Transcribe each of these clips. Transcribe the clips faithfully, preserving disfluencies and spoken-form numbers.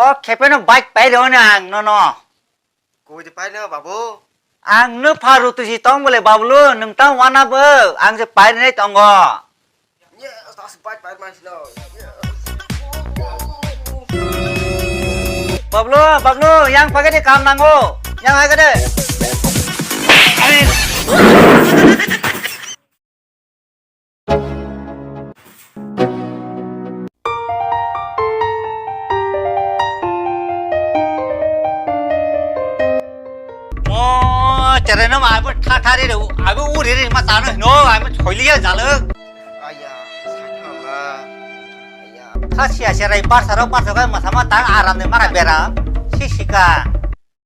O khepeno bike pai rw ang nono. Koi de pai no babu? Ang no pharu tusi tong bole bablu, nwng tang wana bo, ang je pai nai tongo. Bablu, bablu, yang pakai de kam nango. Yang pakai de. Mo, cherai no ma, abo tha tha ri ro, abo uri ri ma tano hino, abo choiliya jaluk. Aya, sakha ba. Aya. Kha sia sia rai par saro par saro ma sama tang aram de mara bera. Si sika.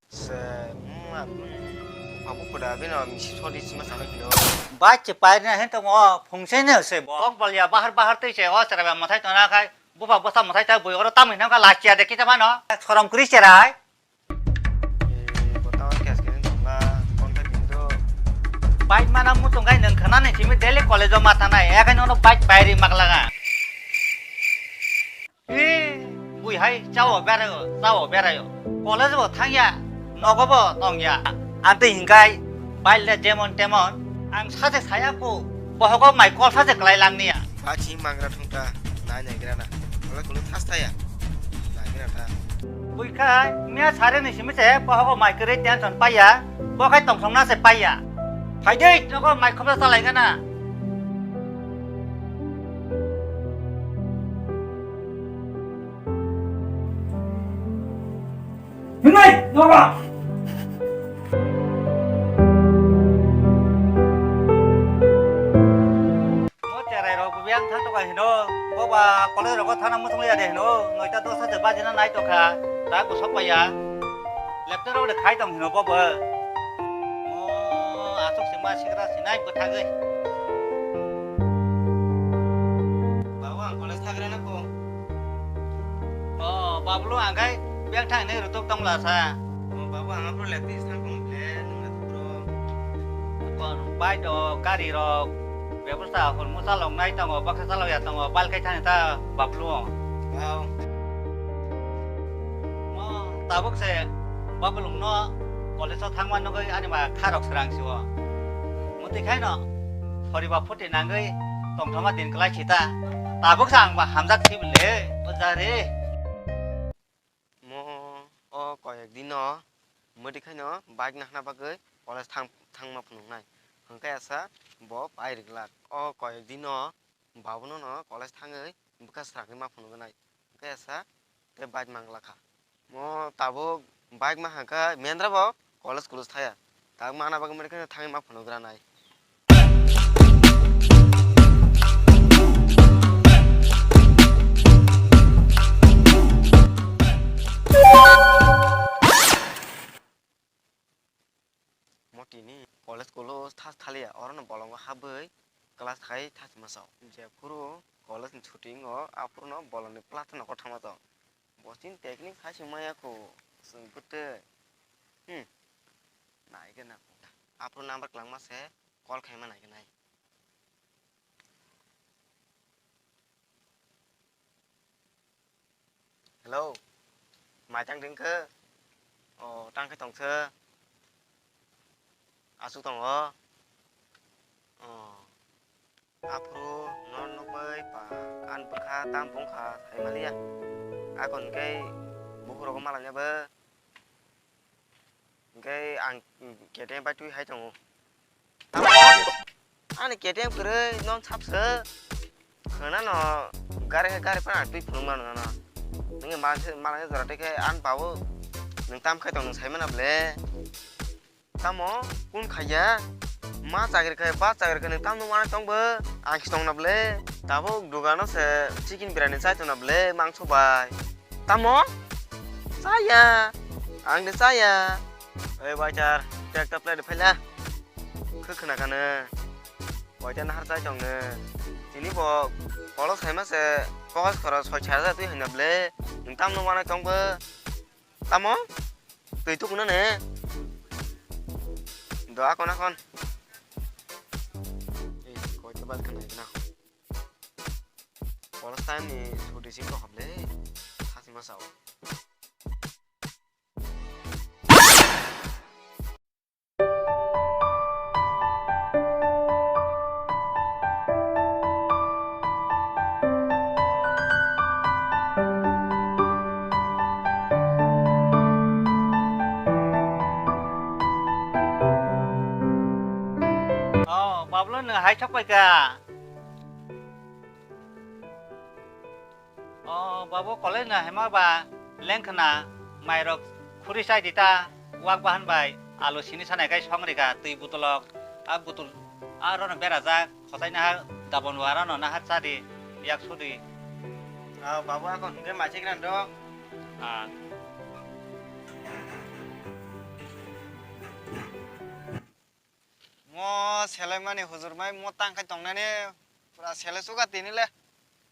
Se, hmm, abo kuda bino misi sodi sima sano hino. Ba che pai na hen to mo, phungse ne se bo. Kok bal ya bahar bahar tei se, o cherai ba mathai tona khai. Bupha bwsa mwthai ta bui oro tamni hwnka lachiya de kisa mano. Sorom kwrwi cherai. Eh, bo tamo kes kes wng tongla, kon khe tini do. Bike mana muchung kai nwng khwnani simi daily college o ma thanai, ya kai nono bike pai ri mak laga. Eh, bui hai chao berayo, chao berayo. College bo thangya, nogo bo tongya. Amtwi hinkai, bike le jemon temon, ang saje saya ko, bohogo mai kol saje klai langniya. Bachi mangra thungta, nai nai gra na. Wala kulu thas thaya. Nai gra ta. Bui khai, mia sare ni simi se, bohogo mai kwrwi tension paiya, bo khai tongsong na se paiya. Phaidei, nogo mai khobda chalai gana. Hinai, nogo. Mo cherai rok biyang thang toka hino, bo ba college rogo thana muchung ya de hino, noita dosa se bajina nai tokha, ta bwsok paiya, laptop rok de khai tong hino bo bo. Mo asok se ma sikra sinai bwthagwi. Babu ang college thagra na ko. O, Bablu ang khai biyang thang hinwi rutuk tong la sa. O, Babu ang aphuru lekti thang kong le, nung na thukro. Kon bai do gari rok bebosta hor mo chalok nai tongo, baksa chalok ya tongo, bal khai thani ta Bablu. Wow. Mo tabuk se Bablu no college o thangma nugwi ani ma kharok srang siwo. Muti khai no. Soriba phuti nangwi tongthoma din kwlai sita. Tabuk sa ang ba hamjak sibile, o jare. Mo o koyek dino mwdi khaino bike nahna bagwi college thang-, thangma phunuknai. Hwnkhe asa bo pai rwglak. O koyek dino babuno no college thangwi bwkha swragwi ma phunuknai. Hwnkhe asa tei bike manglakha. Mo tabuk bike ma hangkha mendra bo college college thaya. Tabuk mana bagwi mani kheno thangwi ma phunukgranai. Motini college kolo thas thaliya, orono bolongo habwi class khai thas masa. Jephuru college ni chuti wngo, aphuru no bolongni plata nokol thangma tong. Bosini technique sai se maya kho, chwng bwtwi. Hmm. Nai khe na. Aphuru number kwlangma se call khaima nai khe nai. Hello. Mai tang ding khe? O, tang khe tong se. Aswk tongo. O. Aphuru no nukbai pa an bwkha tam bungkha sai maliya. Akon khe bukhuk rogo malanya bo. Hwnkhe ang K T M bai twi hai tongo. Ani K T M kwrwi non sapswk. Khwnano gari hai gari phano ang twi phunuk mano nono. Nwng malai malai jora tei khe ani babu nwng tam khai tong nwng sai mana ble. Tamo kun khaiya? Ma chakri khai ba chakri khai nwng tamno wanai tong bo? Ang se tong na ble. Tabuk dugano se chicken biryani chai tong na ble mangso bai. Tamo? Chaya. Ang de chaya. Oi waiter, tei ekta plate phai la. Khe khna kha nw. Waiter nahar chai tong nw. Tini bo kolok saima se pokas khoro soi char ja twi hwnna ble. Nwng tamno wanai tong bo? Tamo? Twi tukuna ne? Do akon akon. Ei, koi to bad khna ikna. College time ni chuti sing rok hable, hachima sao. Hai thok pai ka. O babu, college na hema ba lengkhna, mairok khuri chai di ta, wak bahan bai alu sini sanai kai song rika, twi butulok, a butul, a rono berajak, khotai nahar, dabon wara no nahar cha di, yak su di. O babu, akon hwnkhe machik ran do. Ah. Mo selaimani hujur mai mo tang khai tongnani pura sele suka tini le.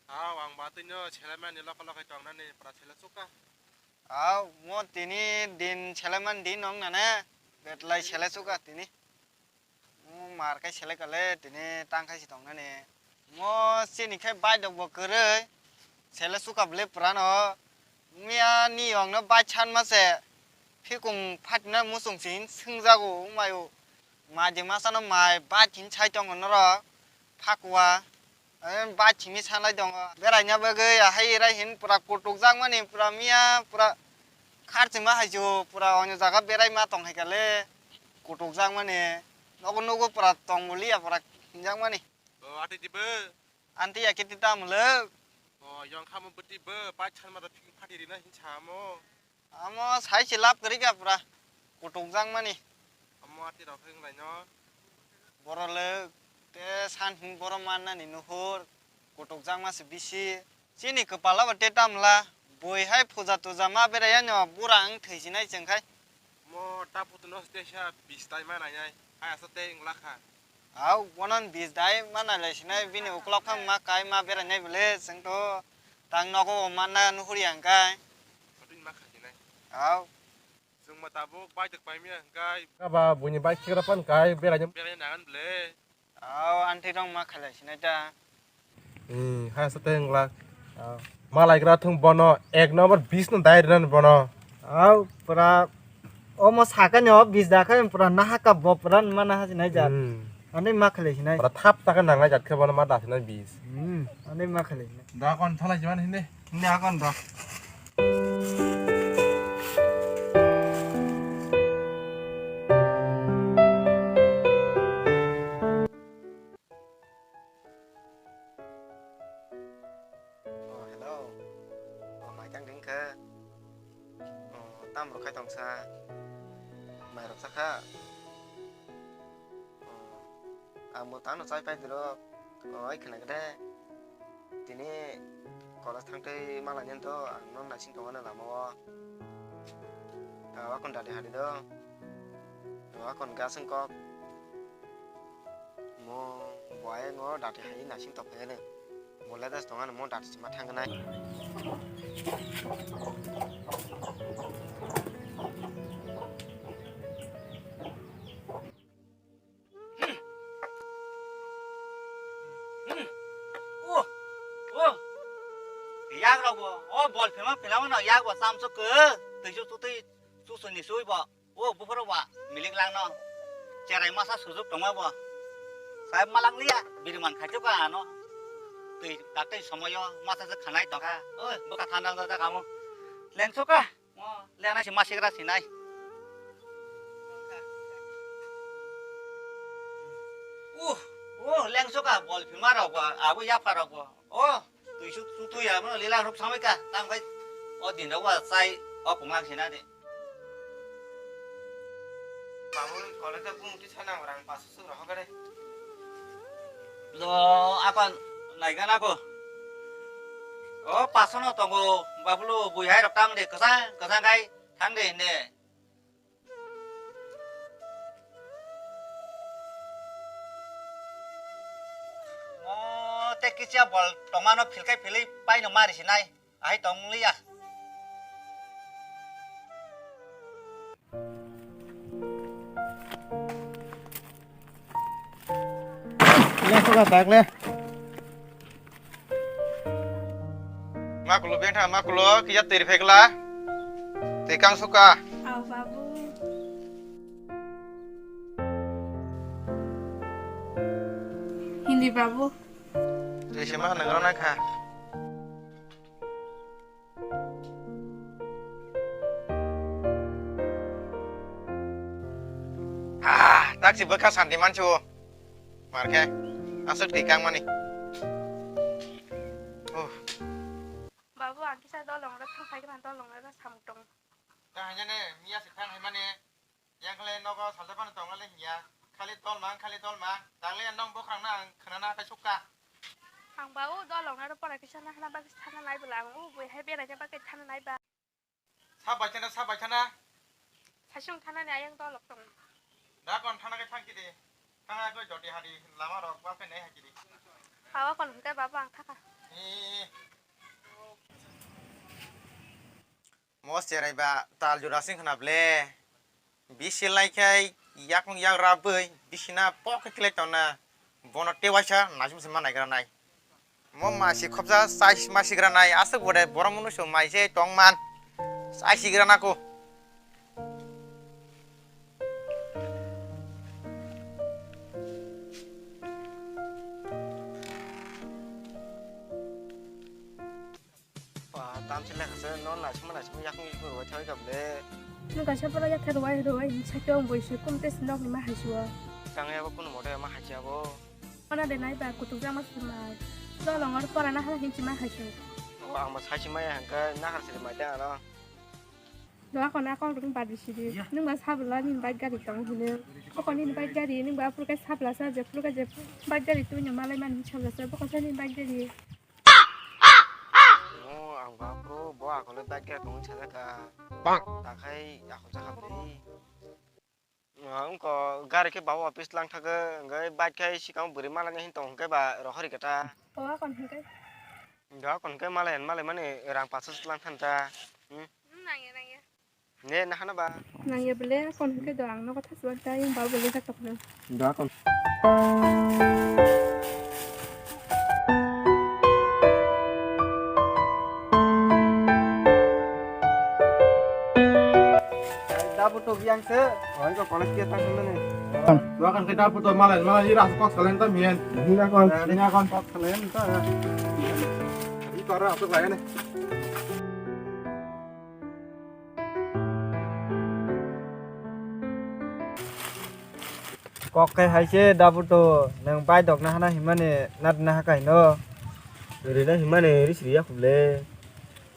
Aw, ang ba twino selaimani loka lokai tongnani pura sele suka. Aw, mo tini din selaimani din nong nane betlai sele suka tini. Mo mar kai sele kale tini tang khai si tongnani. Mo chini khai baidok bo kwrwi, sele suka bwle pwrano. Miya ni yong no bai chan ma se, phikung phatina muchung si hin swngjago wngmai o. Mai de masa no mai bai thin chai tongo norok, phakwa. Bai thimi sanai tongo. Beraina bagwi ahai rai hin pura kutuk jak mani, pura miya, pura kharchima hai jo, pura onyo jaga berai ma tong hai kale. Kutuk jak mani. Nogo nogo pura tong liya pura hinjak mani. O, ati dibe? Anti ya kiti ta muluk. O, yong khamo bwtwi bo, pai chan ma da phiki phati rina hin samo. Amo sai se lab kwrwi kha pura. Kutuk jak mani. Amo ati rok heng lai no. Borok le te san hin borok man nani nuhur. Kutuk jak ma se bisi. Chini kwpalo bo te tamla. Bui hai puja tuja ma berai ya no bura ang thwi sinai cheng khai. Mo ta putu no ste sa bis tai ma nai nai. Hai asa te wng lakha. Au, bono bis dai ma nai lai sinai, bini uklok khe ma kai ma berai nai bole, chwng to tang nogo ma na nuhuri ang kai. Atwini ma kha sinai. Au. Chwng ma tabuk bike tok pai miya ang kai. Aba buini bike sikra pan kai berai nai. Berai nagan bole. Au, anti rong ma khalai sinai ta. Hmm, ha sa teng la. Au. Malai gra thung bono ek number bis no dai ran bono. Au, pura omo sakani o bis da kha pura naha ka bo pura ma naha sinai jat. Hmm. Ani ma khalai sinai. Pura thap ta ka nangai jat khe bono ma da sinai bis. Hmm, ani ma khalai sinai. Da kon thalai jiman hindi. Hindi akon da. Oh, hello. Oh, mai tang ding kha. Oh, tam rok khai tong sa. Mai rok sa kha. Oh, ang bo tang no chai pai diro. Oh, ai khna khe. Tini college thangtwi malainani to ang no naising tongmani lama o. Tao akon dadi hari do. Tao akon gasing kok. Mo buai ngo dadi hari naising tongphai ani. Bo ledas tongani mo dadi sima thangnai. Oh, oh. Yak rok bo, oh, bol phema phela mano, yak bo chamsuk ke, twi su twi su su ni sui bo, oh, buphuru bo, milik lang no, cherai masa sujuk tongma bo, sai malang liya, biriman khaito ka ano, twi daktai somoyo masa se khanai tongkha, oh, buka thanda da kamu, lengso ka. Oh, lengna si masigra sinai. Uh, uh, lengso ka bol phima rok bo, abo yapha rok bo. Oh, tui su, su tui abo lila rok samai ka, tam kai. Oh, din rok wa sai, oh, kumang sina de. Babu, college bung ti sana orang pas. Sura hokare. Lo, akon naigan ako. O, pasono tongo, babulo, bui hai rok tang de, kwchang, kwchang kai, thang de, ne. O, te kichia bol tongmano philkai philwi paino mari sinai. Ahai tong liya. Yang suka tak le. Makulo bentha makulo kiya teri phekla. Tekang suka. Au babu. Hindi babu. Tei se ma nang rona kha. Ah, taksi bwkha santi mansu. Mar khe. Aswk twi kangmani. Oh. Babu, ang kisa dolong rok thang phai khe dolong rok samung tong. Ta hanya ne, miya se thang hai mane. Yang kale nogo salsa phano tong le hinya. Khali tol mang, khali tol mang. Tangle nong bokhrang na ang khana na kai sukka. Ang ba o dolong na pora kisa na hana ba kisa na nai bela ang o bui hai bera ja ba kai thana nai ba. Sa bai thana, sa bai thana. Sasung thana ni ayang dolok tong. Da kon thana kai thang kidi. Thang ai koi jodi hari lama rok ba kai nai hakidi. Hawa kon hingkai baba ang thaka. Ee. Mo cherai ba tal jora sing khna ble. Bisi lai khai yakung yak rabwi bisina pok khe khlai tongna. Bono tewaisa naisum se manai gra nai. Mo masi khopsa chais masi gra nai aswk bode borok mwnwi se mai se tong man. Chai si gra nako. Ba, tamsi lekha se, no naisingma naisingma yakung yakung rwui thangwi kha ble. Nwng kaisa borok yakhe rwui rwui hinwi sakhe wng bui se kum tei se nokni ma hai se o. Tang yabo kunu moto ma hai se abo. Ano de nai ba kutuk jama se mai. Dolong or pora na hala hinchi ma hai se. O ang bo sai se maya hangkhe nahar se mai tang ano. Doa kono akol rwng badi sidi. Nwng ba sabla nini bike gari tongo hino. Koko nini bike gari nwng ba aphuru khe sabla sa je phuru khe je bike gari twi no malai mani sabla sa bokol sa nini bike gari. Mo ang ba bro, bo akole bike gari tongwi sajak kha. Bang. Takhai akol jakha bwrwi. Wngkha gari khe baba office lang thagwi, hwnkhe bike khai sikang bwrwi malani hin tong hwnkhe ba rohori khe ta. Bo akon hwnkhe? Bo akon hwnkhe malai malai mani rang paso lang than ta. Hmm? Hmm, nangya, nangya. Ne, nahana ba? Nangya bele, kon hwnkhe do ang nogo thaswak ta, yung ba bele jak tokno. Da kon. Da buto biyang se, oi ko college ke tang sini. Da kon ke da buto malai, malai ira kok salen ta mien. Ina kon, ina kon kok salen ta. Ito ara asuk lai ne. Kok khai hai se da buto, nwng bai dokna hana himani nadna hakai no. Rina himani ri siri ya khuble.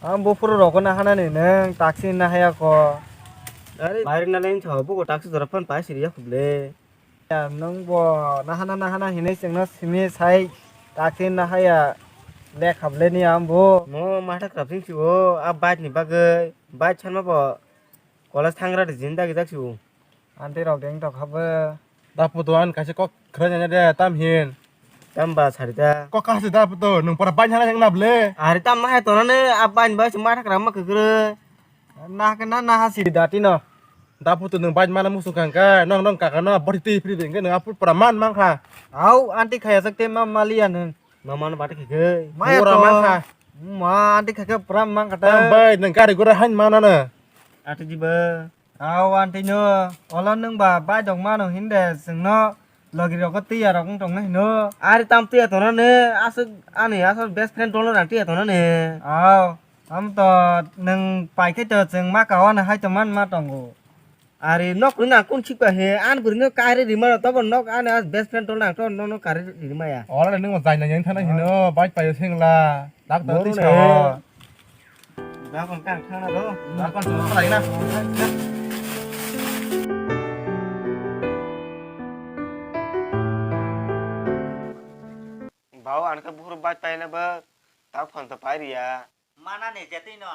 Ang buphuru rokna hana ni nwng taksi na haya ko. Are bai rina le tho buko taksi jora phan pai siri ya khuble. Ya, nwng bo nahana nahana hinwi chwngno simi sai takti nahaya lekha ble ni ang bo. Mo matha kwrap sing sio, a bike ni bagwi, bike sanma bo college thangra de jin dagi jak sio. Aunty rok de wng tokha bo. Da puto an kaisa kok khwrwng ya de tam hin. Tam ba sari da. Kok kasi da puto, nwng pora bike hana yang na ble. Ari tam ma hai tonane a bike bai se matha kwrap ma kwkrwi. Nah kena nah si dati no. Da puto nwng bike mana musung kang ka, nong nong kaka no body twi phri beng ke nwng apur pura man mang kha. Au aunty khaya sak te ma maliya nwng. Mama no bati khike. Maya Pura to. Man kha. Ma aunty khake pura mang kha ta. Tam bai nwng gari gura han mana na. Aunty jiba. Au aunty no. Ola nwng ba bai dong mano hinde sengno. Logi rok twi ya rok wng tong nai hino. Ari tam twi ya tong nani aswk ani aswk best friend tong nani twi ya tong nani. Au. Am to nwng pai khe to chwng ma ka o na hai to man ma tongo. Ari nok ni nang kun chikpa he an bwrwi no kari rima to bo nok ani as best friend tol nang to no no kari rima ya. Ora le nwng jai nang yang thana hino bike payo sengla. Dak to Boru tisa ne. O. Bakon kang thana do. Bakon tu khalai na. Bau an ka buhur bike paina ba tak phone to pai riya. Mana ni jetwi no.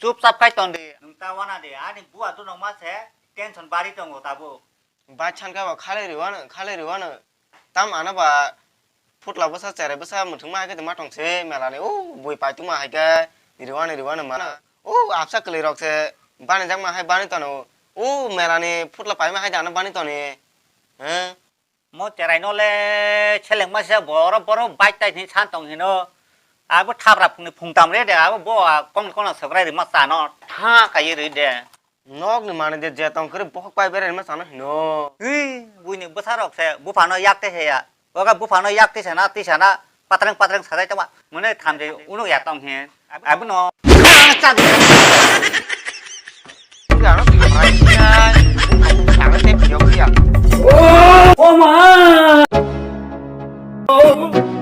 Chupchap khai ton di. Nwng ta wana di, ani bua tu nong ma se tension bari tongo tabuk. Bai chan kha ba khalai riwano, khalai riwano. Tam ano ba phutla bwsa cherai bwsa mwthwngma hai khe ma tong se mela ni. O bui pai tuma hai khe riwano, riwano mana. O apsa kwlwi rok se bani jakma hai bani tono. O mela ni phutla paima hai da ano bani toni. He? Mo cherai no le selengma se boro boro bike tai ni san tong hino. Abo thabra phungni phungtam re de, abo bo a kong kono sograi rima chano tha kai ri de. Nok ni mane de je tong kre bohok pai bere rima chano hino. Hi, buini bwsa rok se buphano yak te se ya. Oga buphano yak tisa na, tisa na, patreng patreng sajai tongma. Mone thamjai unuk ya tong he. Abono. Chadi. Ang tei phiyok ya. Oh ma! Oh.